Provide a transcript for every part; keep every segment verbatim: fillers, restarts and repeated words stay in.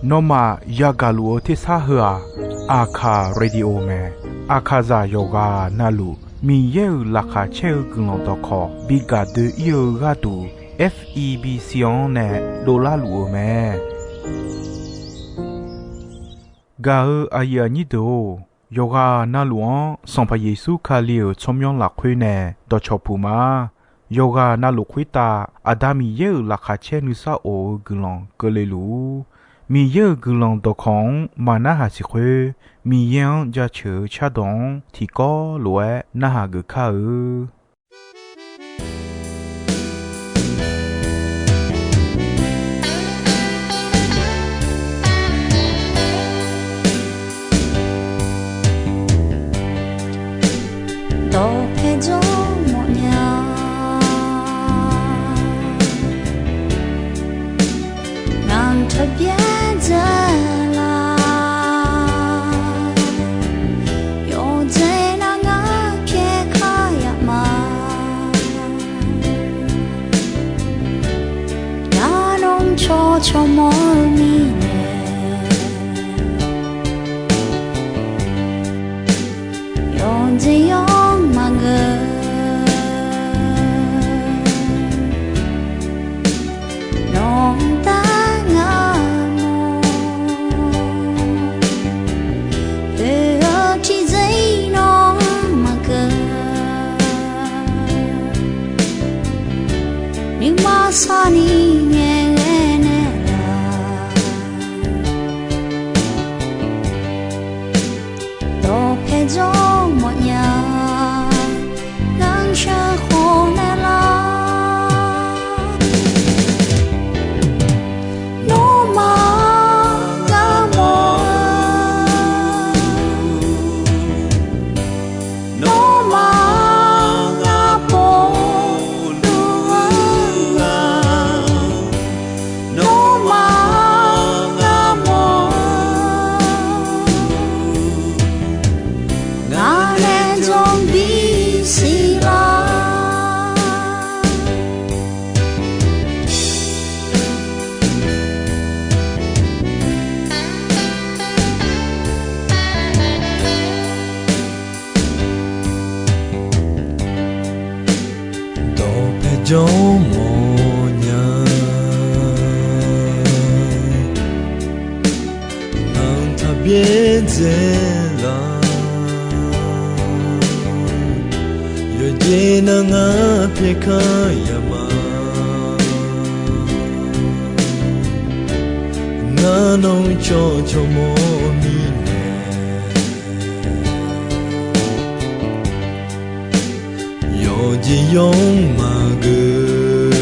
Nawmaf yagaq luf-eu tersar heu-aq, Aqkaq Radio mae. Aqkaqzaq yawqghaq navluf Miqyaer-euq laqkhaq caer-eu guiqlanq dawqkawq bi gaq doe-ir-eu gharduq, F E B C-anr nae dovlar luf-eu mae. Gaq-eu aqyuif aqnyir deuq-or, yawqghaq navluf-anr Sanqpaq Yeqsur Kali-euq tsawrmyanr lafkhoer nae dawqcawq puq ma. Yawqghaq navluf khoertav Aqda Miqyaer-euq laqkhaq caer nuisar of-eu guiqlanq keuvle luf-ur. Miqyaer-euq guiqlanq dawqkawq-anr maqnarhaq siq khoer, Miqyaer-anr jaceuq-eu cardawq-anr tiqkawv lof-aer narhaq geuf kar-eu. Dawqpae jawr mawfnya, ngaq-anr taqbyaer dzae la. Yawqjeq nav ngar pyaeq kar yaf ma. Ngar nawr cawq cawq mawr-eu mirnae, yawqjeq yawr maqgeur. Nawq-anr taef ngar mawr, oe-eu tiqjeq-ir nawr maqgeur. Nuima sarni ngaeqghae naeqlaf, dawqpae jawr mawfnya, ngar sheuqkhof naeqlaf. Nawmaf ngar mawr-eu, nawmaf ngar pov luf-eu, nawmaf ngar mawr-eu, ngaq nae jawr bisiq lar. Dawqpae jawr mawfnya, ngaq-anr taqbyaer dzae la. Yawqjeq nav ngar pyaeq kar yaf ma. Ngar nawr cawq cawq mawr mirnae, yawqjeq yawr maqgeur.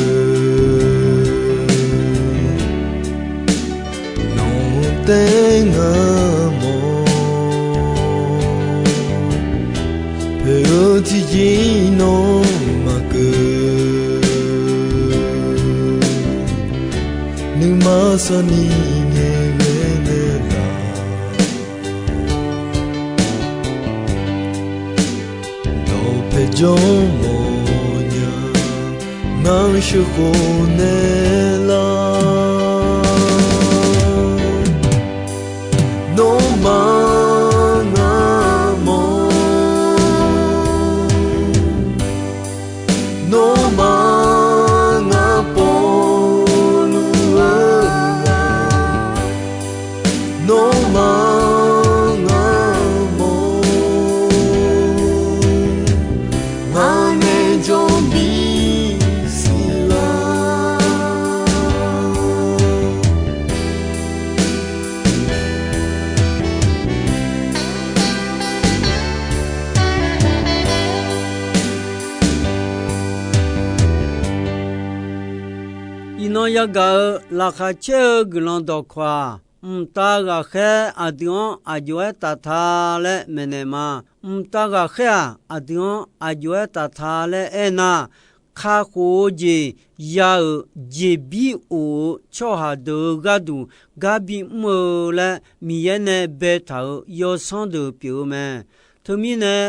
Nawq-anr taef ngar mawr, poeq-eu tiqjeq-ir nawr maqgeur. Nuima sarni ngaeqghae naeqlaf, dawqpae jawr mawfnya, ngar sheuqkhof naeqlaf. Nawmaf ngar mawr, nawmaf ngar pov luf-eu, nawmaf ngar mawr, ngaq nae jawr bisiq lar. Iqnan yagaq-euq laqkhaq caer-eu guiqlanq dawqkawq-aq, mqtav ghaqkhaer aqdui-anr aq jov-aer taf ta laer maeqnaeq ma. Mqtav ghaqkhaer-aq, aqdui-anr aq jov-aer taf ta laer aernar, kakhof-eu jeq ya-euq jeqbir of-eu tsawrhaq deuq-euq gharduq gar bimr-eu laer Miqyaer nae baetaq-euq yawsanr deuq pyeuf-eu mae. Teumirnae,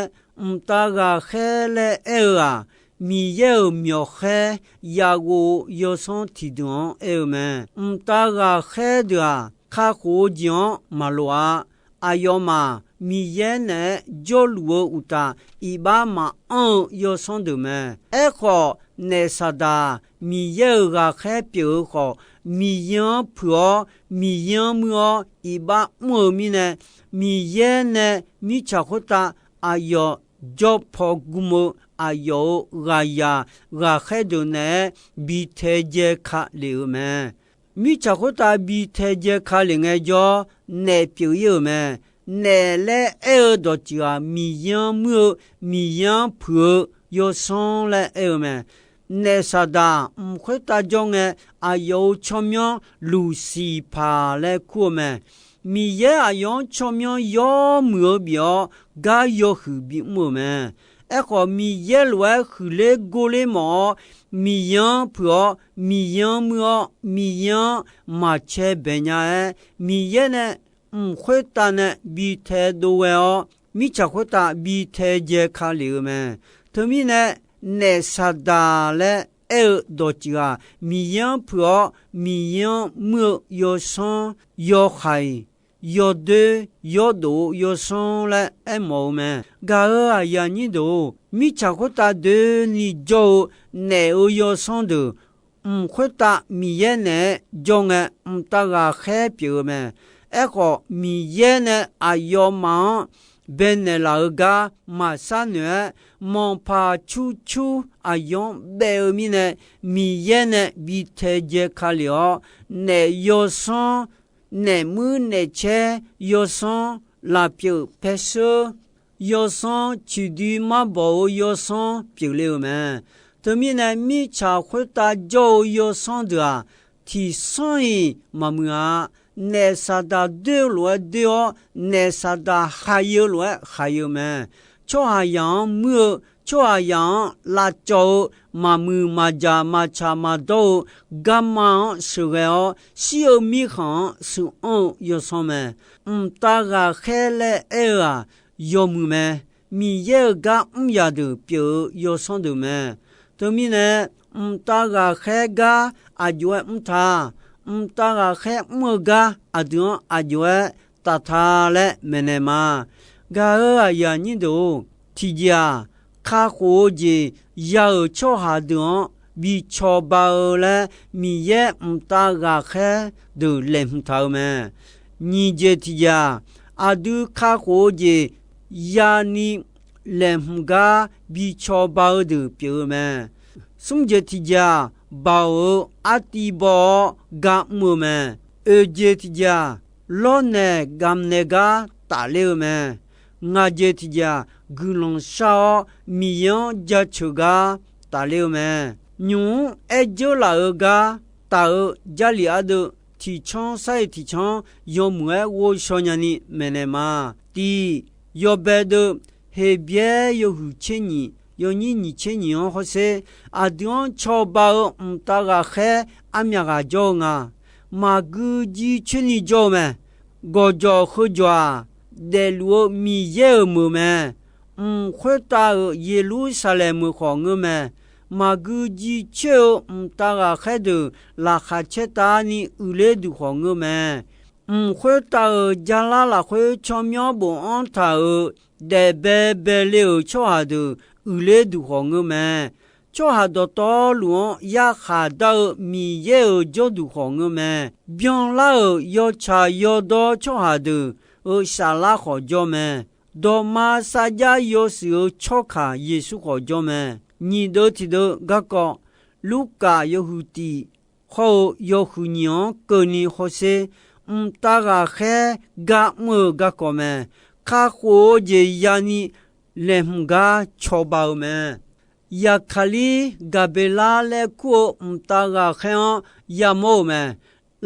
mqtav ghaqkhaer laer aer-eu-aq, Miqyaer-euq myawqkhaer yaghov-eu yawsanr tiqdeuq-anr aer-eu mae. Mqtav ghaqkhaer deuq-aq, kakhof-eu jeq-anr maqloq-a. Aqyawfmaf Miqyaer naeq-aer jawrluf-eu uqtaf, iqbax maqanr-eu yawsanr deuq mae. Aerkhawf, naef Saqdaq-aq, Miqyaer-euq ghaqkhaer pyeuf-eu khawf, Miqyaer-anr puiq-awr, Miqyaer-anr muir-awr, iqbax mr-eu mirnae, Miqyaer nae mirtsaq khoertav aqyawf jawr paw gm-eu aqyawf-euq ghaqzaq ghaqkhaer deuq naeq-aer bi taedzae ka lef-euq mae. Mirtsaq khoertav bi taedzae ka lef ngaejawr, naef pyeuf ir-euq mae. Naef laer aer-eu dawqtsuif-aq, Miqyaer-anr muir-eu, Miqyaer-anr puiq-eu yawsanr laer aer-eu mae. Naef Saqdaq mq khoertav jawr ngae, aqyawf-euq tsawrmyanr Luqsiqpaq laer kur-eu mae. Miqyaer aqyawf-anr tsawrmyanr yawmuiq-eu bif-awr, gar yawhuiq bimr-euq mae. Aerkhawf, Miqyaer lof-aer huiqler gorler mawf-awr, Miqyaer-anr puiq-awr, Miqyaer-anr muir-awr, Miqyaer-anr maqcae baeq nya-aer, Miqyaer nae mq khoertav nae bi taedov ghae-awr, mirtsaq khoertav bi taedzae ka lef-euq mae. Teumirnae, naef Saqdaq laer aer-eu dawqtsuif-aq, Miqyaer-anr puiq-awr, Miqyaer-anr muir-eu yawsanr, yawhaiq, yawdoer, yawdof-eu yawsanr laer aermawf-eu mae. Gaq-euq aqyuif aqnyir deuq-or, mirtsaq khoertav doeni jawr-eu naef-euq yawsanr deuq, mq khoertav Miqyaer naeq-aer jawr ngae, mqtav ghaqkhaer pyeuf-eu mae. Aerkhawf, Miqyaer nae aqyawfmaf-anr baenaeq laf-eu gar maqshar noeq-aer, manqpaq curcur aqyawf-anr baev-eu mirnae, Miqyaer nae bi taedzae ka lef-awr, naef yawsanr, naef muir naef caer yawsanr, lafpyeuf paersheur yawsanr, ciqdui marbawq-eu yawsanr pyeuf le-euq mae. Teumirnae, mirtsaq khoertav jawr-eu yawsanr deuq-aq, tiqsanr-iq maqmuiq-a. Naef Saqdaq doer-eu lof-aer doer-awr, naef Saqdaq khaq-eu lof-aer khaq-eu mae. Tsawrhaqzaq-anr muir-eu, tsawrhaqzaq-anr lavcawv-eu, maqmuiq maqjaq maqtsaq maqdawr-eu garma-anr sheuqghae-awr, shir-eu mirkhanq-anr shuif anr-eu yawsanr mae. Mqtav ghaqkhaer laer aer-eu-aq, yawmuiq mae. Miqyaer-euq gar mr yaq deuq pyeuf-eu yawsanr deuq mae. Teumirnae, mqtav ghaqkhaer gar aqjox-aer mr ta. Mqtav ghaqkhaer mr-eu gar aqdui-anr aqjox-aer taf ta laer maeqnaeq ma. Gaq-euq aqyuif aqnyir deuq-or, tiqjeq-aq, kakhof-eu jeq ya-euq tsawrhaq deuq-anr bi cawba-eu laer Miqyaer mqtav ghaqkhaer deuq laeqhmq taq-eu mae. Nyiq jeq tiqjeq-aq, aqdui kakhof-eu jeq yani laeqhmq gar bi cawba-eu deuq pyeuf-eu mae. Smr jeq tiqjeq-aq, baoq-euq artiv baw-awr gar mr-eu mae. Oeq jeq tiqjeq-aq, lawrnaeq gamq naeq gar tafler-eu mae. Ngaq jeq tiqjeq-aq, guiqlanq shar-awr Miqyaer-anr jaceuq gar tafler-eu mae. Nymq-mr aer dzeur laf-eu gar taf-eu Jarlif ardeuv tiqcanr sar-iq tiqcanr yawmuiq-aer ghovshaw nyani maeqnaeq ma. Tiq, yawbae deuv Heqbyaer yawhuiq tser nyiq yawnyir nyiq tser nyiq-anr hawsher, aqdui-anr cawba-eu mqtav ghaqkhaer armyaq ghaq jawr-eu nga. Maqgui jiv coer ni jawr-eu mae. Gawqjawq heujawq-aq, daefluf-eu Miqyaer-euq meuq mae. Mq khoertav-euq Yeqlursaqlaeq meuq khawf ngeur mae. Maqgui jiv coer-eu mqtav ghaqkhaer deuq laqkhaq caer tavni uiqler duq khawf ngeur mae. Mq khoertav-euq jarlar lafkhoer tsawrmyanr bofanr taq-euq daef baebae le-euq tsawrhaq deuq uiqler duq khawf ngeur mae. Tsawrhaq dawqtawvluf-anr yarkhaq dar-eu Miqyaer-euq jawrduq khawf ngeur mae. Byanlar-euq yawtsaq yawdawr tsawrhaq deuq-euq saflar khawf jawr mae. Dawqma sarjax yawshuif-euq tsawrkaq Yeqsur khawf jawr mae. Nyiq deuv tiqdeuv garkawv, Lurkaf yawhuiq tiq hawr-eu yawhuiq nyiq-anr keuvni hawsher, mqtav ghaqkhaer gar mr-eu garkawv mae. Kakhof-eu jeq yani laeqhmq gar cawba-eu mae. Zaqkaqlir Gaqbeqlar laer kur-eu mqtav ghaqkhaer-anr yamawr-euq mae.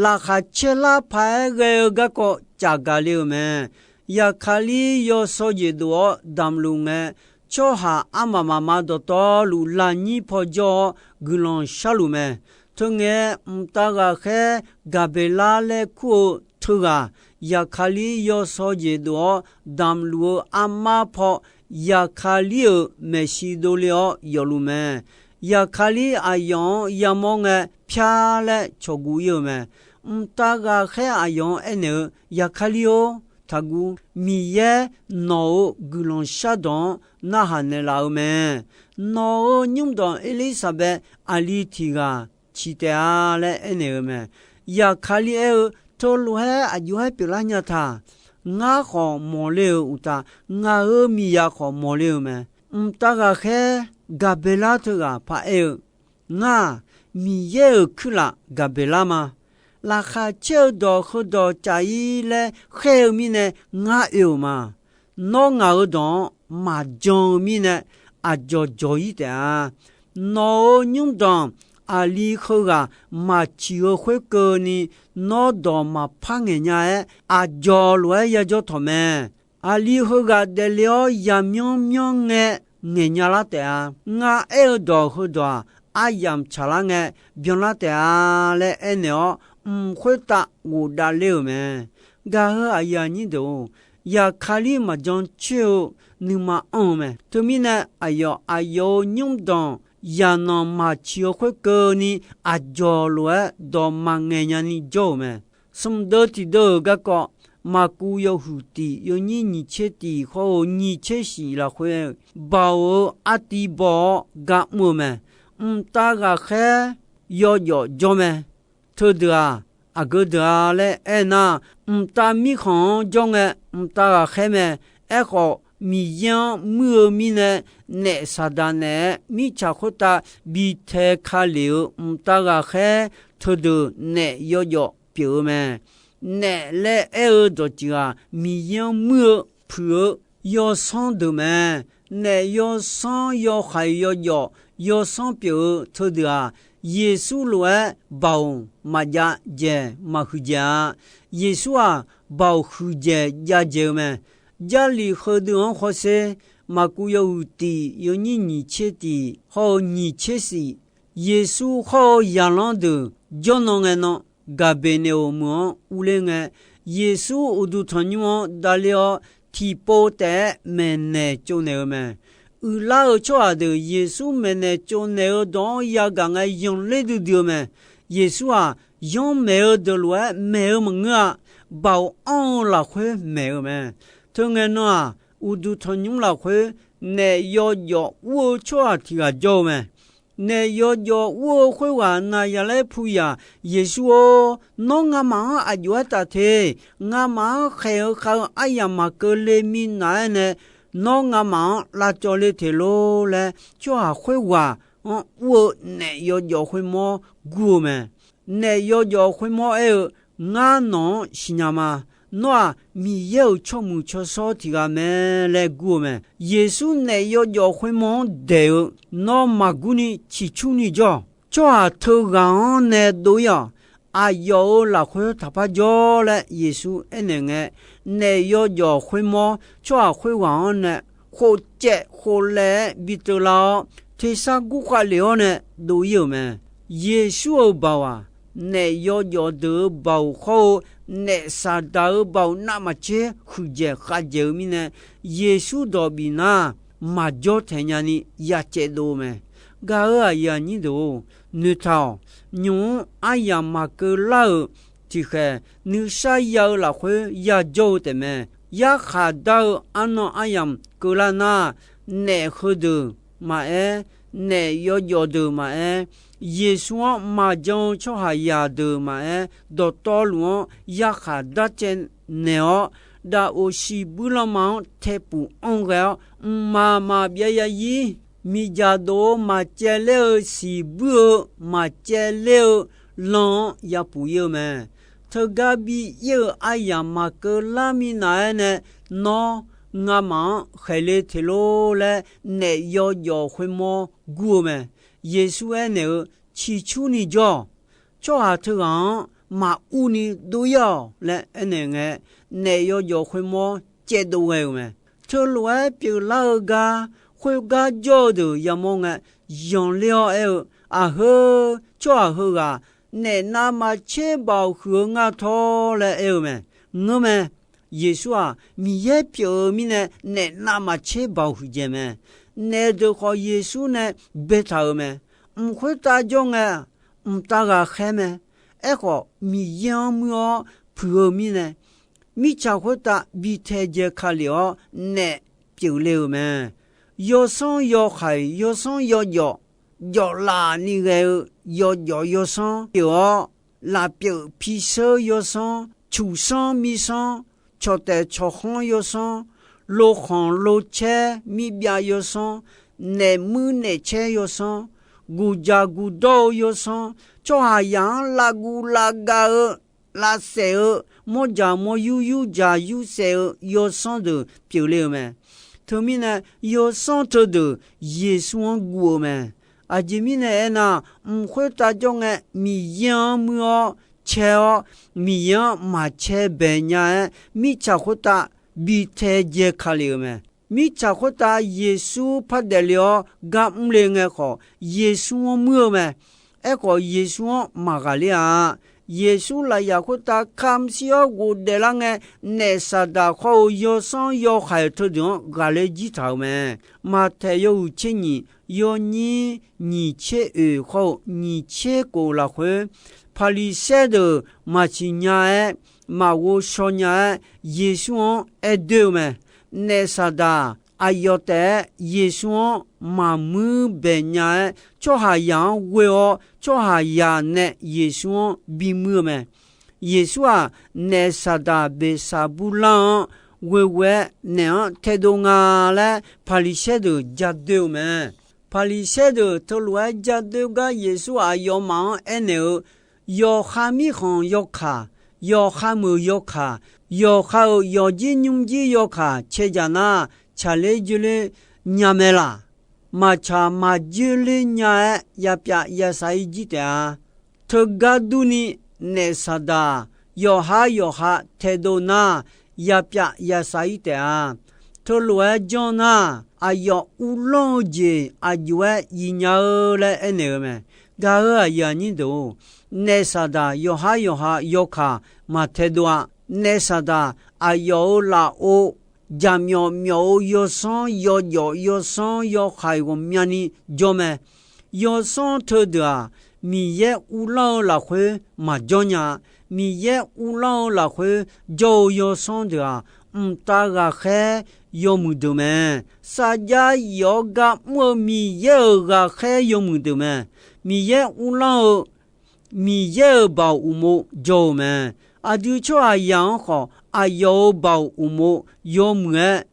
Laqkhaq caerlar paq-aer ghae-eu garkawv cafgaq le-euq mae. Zaqkaqlir yawsaw jeq dof-awr damqluf ngae, tsawrhaq armaf mafma dawqtawvluf lafnyir paw jawr-awr guiqlanq sharluf mae. Teungae, mqtav ghaqkhaer Gaqbeqlar laer kur-eu teughaq, Zaqkaqlir yawsaw jeq dof-awr damqluf-eu armar paw Yaqkali-euq maeqshi dovle-awr yawfluf mae. Yaqkali aqyawf-anr yamawr ngae, pyar laer cawqguv ir-eu mae. Mqtav ghaqkhaer aqyawf-anr aernaeq-eu, Yaqkali-or, taqguv. Miqyaer nawq-euq guiqlanq shardawq-anr narhaq naeqlaf-eu mae. Nawq-euq nymrdanq Erlirsaqbaev aqli tiq ghaq ciq taef-a laer aernaeq-eu mae. Yaqkali aer-eu, Teulof-aer aqjox-aer pyeuflar nya taq. Ngar khawf mawqle-euq uqtaf, ngaq-euq miqyaq khawf mawqle-euq mae. Mqtav ghaqkhaer Gaqbeqlar teughaq paraer-eu, Ngar-aq, Miqyaer-euq kuirlaf Gaqbeqlar ma. Laqkhaq caer-eu dawq heudawq caf-ir laer khaer-eu mirnae ngar oe-euq ma. Nawr ngaq-euq dawq-anr maqjan-eu mirnae aqdzawq dzawq-ir taef-a. Nawq-euq nymrdanq aqli heughaq maqciq-eu khoerkeuvni, nawr dawq maqpar ngaeq nya-aer aqdzawq lof-aer yajawr tawq mae. Aqli heughaq daefle-awr yamyanr myanr ngae ngaeqnya lar taef-a. Ngar aer-eu dawq heudawq-aq, aryamq tsaqlar ngae byanlar taef-a laer aernaeq-awr, mq khoertav ghofdav ler-euq mae. Gaq-eu aqyuif aqnyir deuq-or, Yaqkali maqjan coer-eu nuima anr-eu mae. Teumirnae, aqyawf aqyawf-euq nymrdanq yaqnanq maqciq-eu khoerkeuvni, aqdzawq lof-aer dawq maqngaeq nyani jawr-euq mae. Smq deuv tiq deuv-euq garkawv, Maqkuv yawhuiq tiq yawnyir nyiq tser tiq hawr-eu nyiq tser shif lafkhoer, baoq-euq artiv baw-awr gar mr-eu mae. Mqtav ghaqkhaer yawjawf jawr mae. Teudeuq-aq, aqgeu deuq-a laer aernar, mqtav mirkhanq-anr jawr ngae, mqtav ghaqkhaer mae. Aerkhawf, Miqyaer-anr muir-eu mirnae, naef Saqdaq naeq-aer mirtsaq khoertav bi tae ka lef-eu mqtav ghaqkhaer teudeuq naef yawjawf pyeuf-eu mae. Naef laer aer-eu dawqtsuif-aq, Miqyaer-anr muir-eu puiq-eu yawsanr deuq mae. Naef yawsanr yawhaiq yawjawf yawsanr pyeuf-eu teudeuq-aq, Yeqsur lof-aer baoq maqjav dzaeq maqhuiq dzaeq-a. Yeqsur-aq, baoq huiq dzaeq jav dzaeq-eu mae. Jarlif heudeuq-anr hawsher, Maqkuv yawhuiq tiq yawnyir nyiq tser tiq hawr-eu nyiq tser shif, Yeqsur hawr-eu zaqlanr deuq jawrnan ngae nan, Gaqbeqneqoq meuq-anr urler ngae, Yeqsur uqduq tanqnymr-anr davler-awr, tiqpov taef-aer maeqnaeq tsovnaeq-eu mae. Uiqlar-euq tsawrhaq deuq Yeqsur maeqnaeq tsovnaeq-eu dawq-anr yagaq ngae, yanqler duidui-eu mae. Yeqsur-aq, yanrmaeq-eu deuq lof-aer maeq-eu maqngeur-a. Baoq anr-eu lafkhoer maeq-eu mae. Teu ngae nan-aq, uqduq tanqnymr lafkhoer naef yawjawf ur-eu tsawrhaq tiq ghaq jawr-eu mae. Naef yawjawf ur-eu khoerghaq naqzaqlaer puyaq, Yeqsur-or, nawr ngamaf-anr aqjox-aer taf te. Ngamaf-anr khaeq-eu khav-eu aryamq maqkeuv le minav-aer nae, nawr ngamaf-anr lavcawv le teq lor laer, tsawrhaq khoerghaq-anr ur-eu naef yawjawf khoermawr gur-eu mae. Naef yawjawf khoermawr aer-eu, Ngar nawq-anr siqnya ma. Nawr-aq, Miqyaer-euq tsawrmuiq tsawrshawr tiq ghaq mae laer gur-eu mae. Yeqsur naef yawjawf khoermawr-anr daeq-eu, Nawr maqgurni ciqcurni jawr-awq. Tsawrhaq teughaq-anr nae dov-ir-awq. Aqyawf-euq lafkhoer taqpar jawr laer Yeqsur aernaeq ngae, naef yawjawf khoermawr tsawrhaq khoerghaq-anr nae khofcaev khoflaev-aer bi teuvlar-awr, tersar gurkhav lef-awr nae dov-ir-euq mae. Yeqsur-euq baoq-aq, naef yawjawf deuq-euq baoq hawr-eu, naef Saqdaq-euq baoq navmaqtser huiqdzaeq khavdzaeq-eu mirnae, Yeqsur dawq bifnar maqjawr taeq nyani ya caevdov-eu mae. Gaq-euq aqyuif aqnyir deuq-or, noeqtaq-awq. Nymq-mr aryamq maqkeuv lar-euq tiqkhaeq, nuisar ya-eu lafkhoer yajawr-eu taefmae. Yarkhaq dar-eu arnan aryamq keuvlar nar, naef heudeuq maqaer, naef yawjawf deuq maqaer, Yeqsur-anr maqjan-eu tsawrhaqzaq deuq maqaer, dawqtawvluf-anr yarkhaq darcaev naeq-awr, daqoq shiqbuir lanma-anr taepuf anr ghae-awr, mqmaq maqbyav ya ir. Miqdzaq dof-eu maqcaevler-eu shiqbuir-eu maqcaevler-eu lan-anr yapuf ir-eu mae. Teugar bi ir-eu aryamq maqkeuv lar minav-aer nae, nawr ngamaf-anr khaeqle teq lor laer naef yawjawf khoermawr gur-eu mae. Yeqsur aernaeq-eu, Ciqcurni jawr-awq. Tsawrhaq teughaq-anr maqurni dov-ir-awq laer aernaeq ngae, naef yawjawf khoermawr caevdov ghae-euq mae. Teulof-aer pyeuflar-eu gar, khoergar jawr-eu deuq yamawr ngae, yanqler-awr aer-eu, Aqheu, tsawrhaq heughaq naef navmaqtser baoq huiq-eu ngar tawr laer aer-eu mae. Ngeurmae. Yeqsur-aq, Miqyaer pyeuf-eu mirnae naef navmaqtser baoq huiqdzaeq mae. Naef deuq khawf Yeqsur nae baetaq-euq mae. Mq khoertav jawr ngae, mqtav ghaqkhaer mae. Aerkhawf, Miqyaer-anr muir-awr puiq-eu mirnae, mirtsaq khoertav bi taedzae ka lef-awr naef pyeufle-euq mae. Yawsanr yawhaiq, yawsanr yawjawf, jawf laf ni ghae-eu yawjawf yawsanr pyeuf-awr, lafpyeuf pisheur yawsanr, cuqsanr mirsanr, cawqtaef cawqkhanr yawsanr, lokhanq locaer mirbyav yawsanr, naefmuir naefcaer yawsanr, guqdzaq guqdawr-eu yawsanr, tsawrhaqzaq-anr lavguv lavgav-eu, lavsaef-eu, mawrdzaq mawryur yurdzaq yursaef-eu yawsanr deuq pyeufle-euq mae. Teumirnae, yawsanr teudeuq Yeqsur-anr guv-eu mae. Aqjeq mirnae aernar, mq khoertav jawr ngae, Miqyaer-anr muir-awr cae-awr, Miqyaer-anr maqcae baeq nya-aer, mirtsaq khoertav bi taedzae ka lef-euq mae. Mirtsaq khoertav Yeqsur par daefle-awr gar mrle ngae khawf, Yeqsur-anr muir-eu mae. Aerkhawf, Yeqsur-anr maqghaqler-a. Yeqsur lafyaq khoertav kamq shir-awr ghofdaef lar ngae, naef Saqdaq khawr-eu yawsanr yawhaiq teudeuq-anr ghaqler jir taq-euq mae. Maqtaeq yawhuiq tser nyiq, yawnyir nyiq tser oeq khawr-eu nyiq tser kof lafkhoer, Paqliqsaer deuq maqsiq nya-aer, maqghov shaw nya-aer, Yeqsur-anr aer doer-eu mae. Naef Saqdaq aqyawf taef-aer Yeqsur-anr maqmuir baeq nya-aer, tsawrhaqzaq-anr ghoe-awr, tsawrhaqzaq nae Yeqsur-anr bimuir-eu mae. Yeqsur-aq, naef Saqdaq Beqsaqburlar-anr ghoeghoe-aer naef-anr taedov nga laer Paqliqsaer deuq ja doer-eu mae. Paqliqsaer deuq teulof-aer ja doer gar Yeqsur aqyawfmaf-anr aernaeq-eu, yawqha mirkhanq yawkaq, yawqha meuq yawkaq, yawqha-euq yawqjir nymrjir yawkaq caedzaq nar, tsaqler joerler nya mae laq? Maqtsaq maqjoerler nya-aer yapyav yasaq-ir jir taef-a. Teugar durni, naef Saqdaq yawqhar yawqha taedov nar, yapyav yasaq-ir taef-a. Teulof-aer janr nar, aqyawf uvlanr-eu jeq aqjox-aer iq nya-eu laer aernaeq-eu mae. Gaq-eu aqyuif aqnyir deuq-or, naef Saqdaq yawqhar yawqha yawkaq maqtaedov-a. Naef Saqdaq aqyawf-euq lafov, jaqmyawf myawf-eu yawsanr, yawjawf yawsanr, yawhaiq ghawqmyani jawr mae. Yawsanr teudeuq-aq, Miqyaer uvlanr-eu lafkhoer maqjawr nya-a. Miqyaer uvlanr-eu lafkhoer jawr-eu yawsanr deuq-aq, mqtav ghaqkhaer yawmuiq deuq mae. Sarjax yif-awr gar mr-eu Miqyaer-euq ghaqkhaer yawmuiq deuq mae. Miqyaer uvlanr-eu Miqyaer-euq baoq uqmov jawr-eu mae. Aqdui tsawrhaqzaq-anr khawf, aqyawf-euq baoq uqmov yawmuiq-aer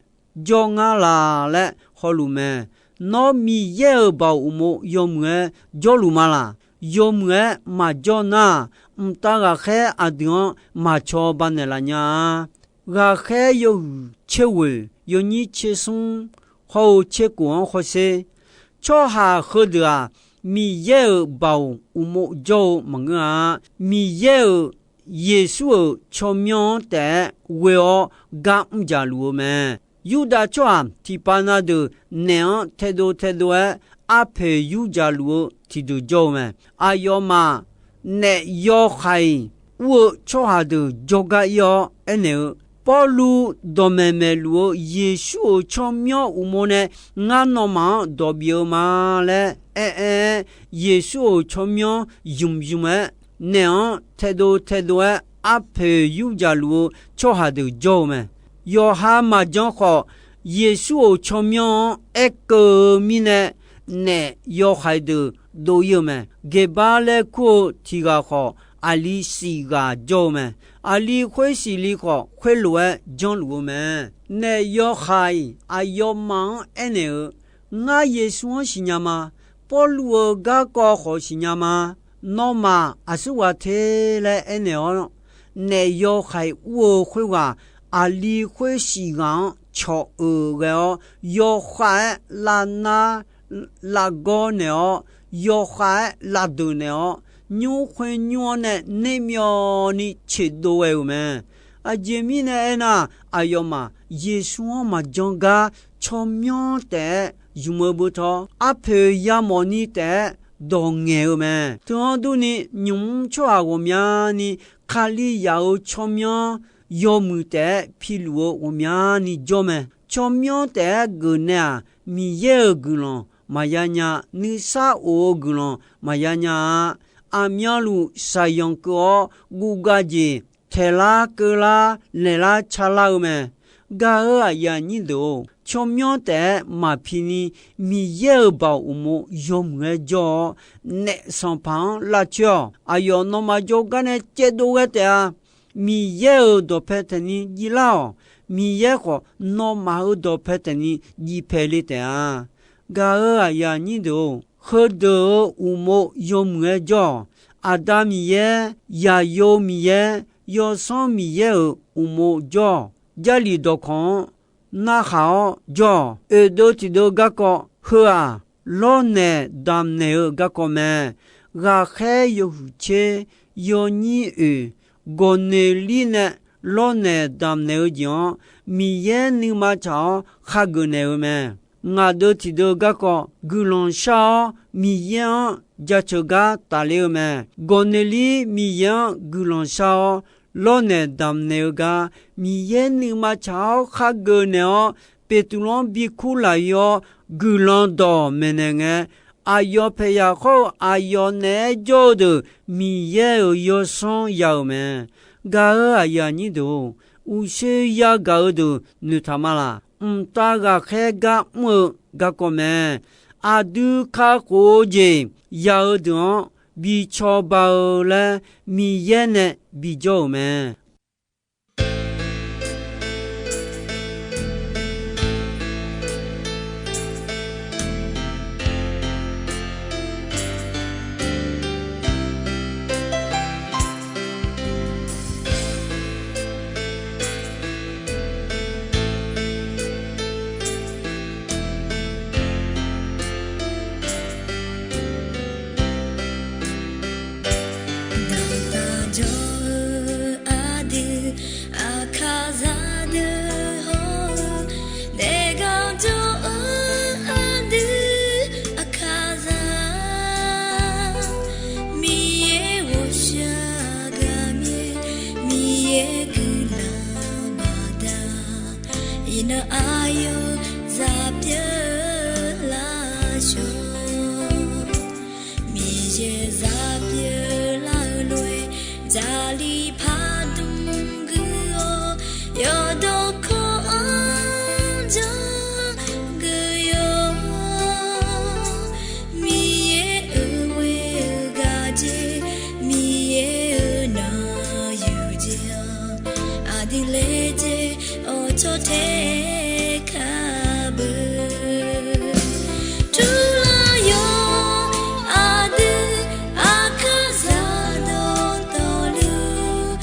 jawr ngar laq laer hawluf mae. Nawr Miqyaer-euq baoq uqmov yawmuiq-aer jawrluf ma laq? Yawmuiq-aer maqjawr nar, mqtav ghaqkhaer aqdui-anr maqcaw banaeq laf nya-a. Ghaqkhaer yawhuiq tser ghoeq, yawnyir tser smr, hawr-eu tser kof-anr hawsher. Tsawrhaq heudeuq-aq, Miqyaer-euq baoq uqmov jawr-eu maqngeur-a. Miqyaer-euq Yeqsur-euq tsawrmyanr-anr taef-aer ghoe-awr gar mr dzaq luf-eu mae. Yurdav tsawrhaq tiqpav na deuq naef-anr taedov taedov-aer arpoeq yur dzaq luf-eu tiqdeuq jawr-eu mae. Aqyawfmaf naef yawhaiq ur-eu tsawrhaq deuq jawrgar ir-awr aernaeq-eu, Pawrluv dawqmaeq maeqluf-eu Yeqsur-euq tsawrmyanr uqmov nae ngar nawmaf-anr dawq bif-eu ma laer aer-aer-aer, Yeqsur-euq tsawrmyanr zmq zmq-aer naef-anr taedov taedov-aer arpoeq yur dzaq luf-eu tsawrhaq deuq jawr-eu mae. Yawqha maqjan khawf, Yeqsur-euq tsawrmyanr-anr aerkeuv-eu mirnae, naef yawhaiq deuq dov ir-eu mae. Geqbar laer kur-eu tiq ghaq khawf, aqli siq ghaq jawr-eu mae. Aqli khoer siqli khawf, khoerlof-aer janrluf-eu mae. Naef yawhaiq aqyawfmaf-anr aernaeq-eu, Ngar Yeqsur-anr siqnya ma. Pawrluv-euq garkawv khawf siqnya ma. Nawmaf aqsurghaq te laer aernaeq-awr, naef yawhaiq ur-eu khoerghaq aqli khoer siq ghaq-anr cawq-euq ghae-awr, yawkhav-aer lavnar lavgawr naeq-awr, yawkhav-aer lavdeuq naeq-awr, nymr khoer nymr-anr nae nermyawvni ceqdov ghae-euq mae. Aqjeq mirnae aernar, aqyawfmaf Yeqsur-anr maqjan gar tsawrmyanr taef-aer zmq-eu beutawr, arpoeq yamawfni taef-aer dawq ngaeq-eu mae. Teu-anr durni, nymq-mr tsawrhaq ghawqmyani Kalizaq-euq tsawrmyanr yawmuiq taef-aer piluf-eu ghawqmyani jawr mae. Tsawrmyanr taef-aer geuf nae-aq, Miqyaer-euq guiqlanq maqya nya, nuisar of-eu guiqlanq maqya nya-a. Aqmyanluf shaqyanq keuv-awr, guvgav jeq taeqlar keuvlar laeqlar carlar-eu mae. Gaq-euq aqyuif aqnyir deuq-or, tsawrmyanr taef-aer maqpi ni, Miqyaer-euq baoq uqmov yawmuiq-aer jawr-awr, naef sanqpaq-anr lavcoer-awq. Aqyawf nawmaf jawrgar nae caevdov ghae taef-a. Miqyaer-euq dawqpae taef ni jivlar-awq. Miqyaer khawf, nawmaf-euq dawqpae taef ni jiv pae le taef-a. Gaq-euq aqyuif aqnyir deuq-or, heudeuq-euq uqmov yawmuiq-aer jawr-awq. Aqda Miqyaer, Zaqyo Miqyaer, Yawsanr Miqyaer-euq uqmov jawr-awq. Jarlif dawqkawq-anr narhaq-awr jawr-awq. Oeqdeuv tiqdeuv garkawv heu-aq, lawrnaeq damq naeq-eu garkawv mae. Ghaqkhaer yawhuiq tser yawnyir oeq, Gawqneqlir nae lawrnaeq damq naeq-eu jeq-anr, Miqyaer nuima tsaq-awr khageuf naeq-eu mae. Ngaq deuv tiqdeuv garkawv guiqlanq shar-awr, Miqyaer-anr jaceuq gar tafler-eu mae. Gawqneqlir Miqyaer-anr guiqlanq shar-awr, lawrnaeq damq naeq-eu gar, Miqyaer nuima tsaq-awr khageuf naeq-awr, Beqtuvluv-anr bikur lafyawr guiqlanq dawq maeqnaeq ngae, aqyawf paeqyaq khawr-eu aqyawf naeq-aer jawr-eu deuq Miqyaer-euq yawsanr ya-euq mae. Gaq-euq aqyuif aqnyir deuq-or, uqshoe yagaq-eu deuq noeqtaq ma laq. Mqtav ghaqkhaer gar mr-eu garkawv mae. Aqdui kakhof-eu jeq ya-eu deuq-anr bi cawba-eu laer Miqyaer nae bijawr-euq mae. Daqtaq jawr-eu aqdui aqkaqzaq deuq hawr-eu, daefganr jawr-eu aqdui aqkaqzaq, Miqyaer ghawqshaq gaqmyaer, Miqyaer guiqlanq baqda, iqnan aqyawf zaq pyeuf lafshawr. Miqyaer zaq pyeuf lar-eu lof-aer, Jarlif pardmq guiq-awr, yawqdawq kawv-anr janrgeuq yawq. Miqyaer-euq ghoe-eu gaq jeq, Miqyaer-euq nanqyuq jeq-anr, aqdui laejae-awr cawtae kar beu. Turlar yawq aqdui aqkaqzaq dawqtawvluf,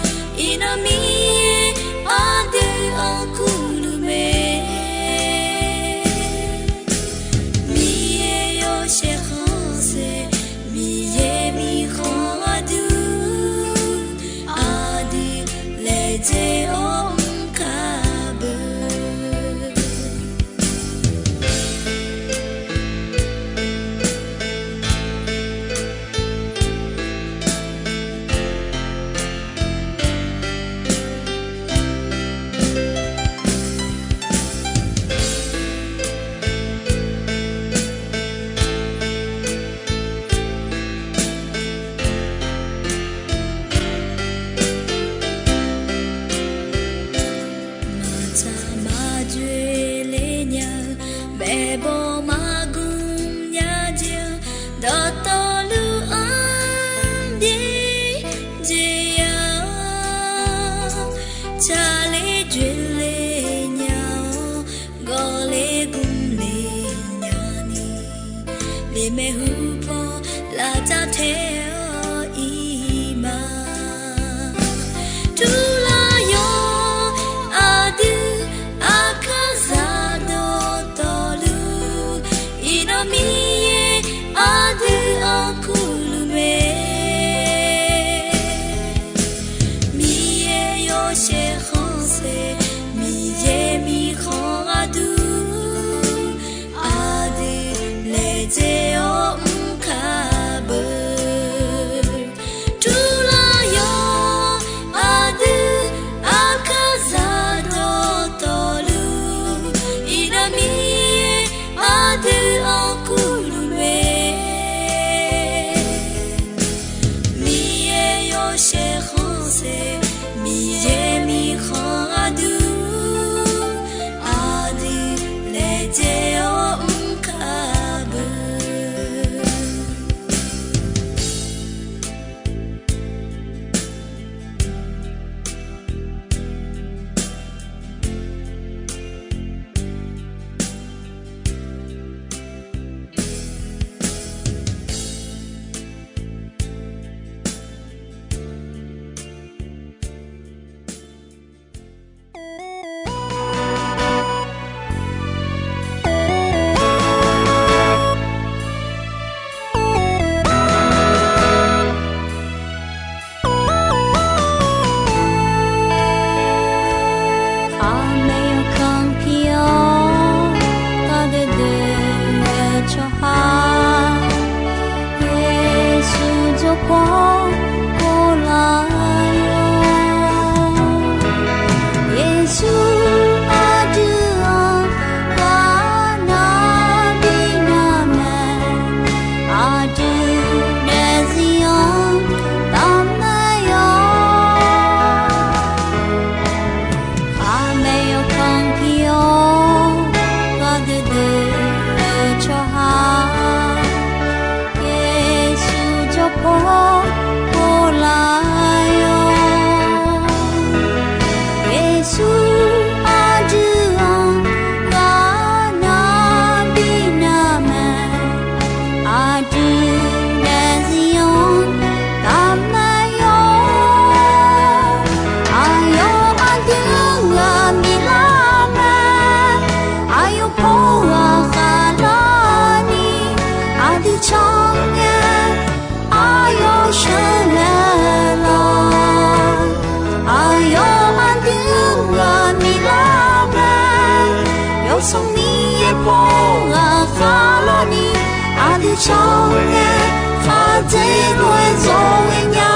Tsawrhaq-aer khaqdzerzaq-aer zawr ghaenya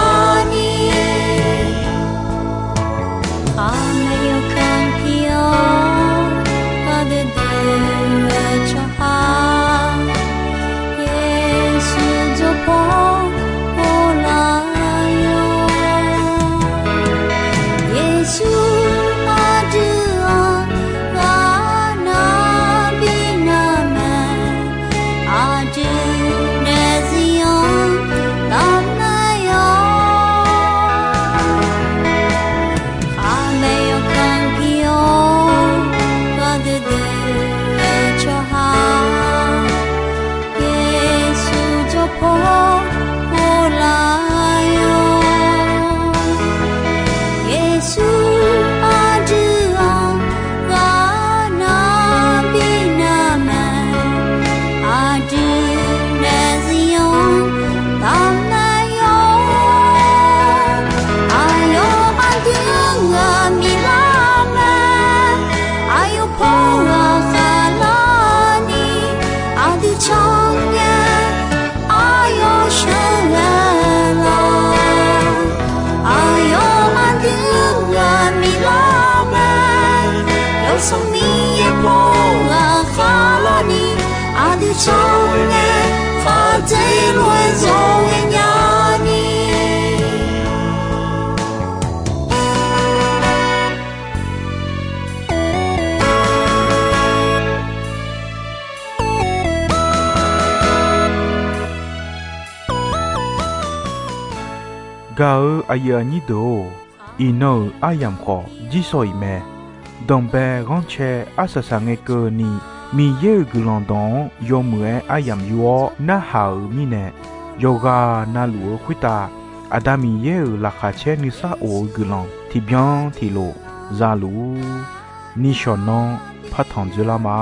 ni, aqmaeq yawkaq pir-awr ghaq deuq deuq-eu tsawrhaq, Yeqsur jawrpaw ghoflar yawr. Yeqsur aqdui-anr ghaq nar bi nar mae, aqdui nae zir-anr taf nar yawr. Aqmaeq yawkaq pir-awr ghaq deuq deuq-eu tsawrhaq, Yeqsur jawrpaw ghoflar yawr. Yeqsur aqdui-anr ghaq nar bi nar mae, aqdui nae zir-anr taf nar yawr. Aqyawf aqdui-anr ghaq miqlar mae, aqyawf paw ghaq khaqlar ni, aqdui tsawrngae aqyawf sheuqghae lawr. Aqyawf aqdui-anr ghaq miqlar mae, Yawsanr Miqyaer paw ghaq khaqlar ni, aqdui tsawrngae khaqdzerzaq-aer zawr ghaenya ni. Gaq-euq aqyuif aqnyir deuq-or, iqnan-euq aryamq khawf jirsawq iq mae. Danqbae ghanrcae arsaq saq ngae keuvni, Miqyaer-euq guiqlanq dawq-anr yawmuiq-aer aryamq yur-awr narhaq-euq mirnae, yawqghaq navluf-eu khoertav Aqda Miqyaer-euq laqkhaq caer nuisar of-eu guiqlanq tiqbyan tiqlof za luf-ur. Nishawq nanr partanq dzoerlar ma.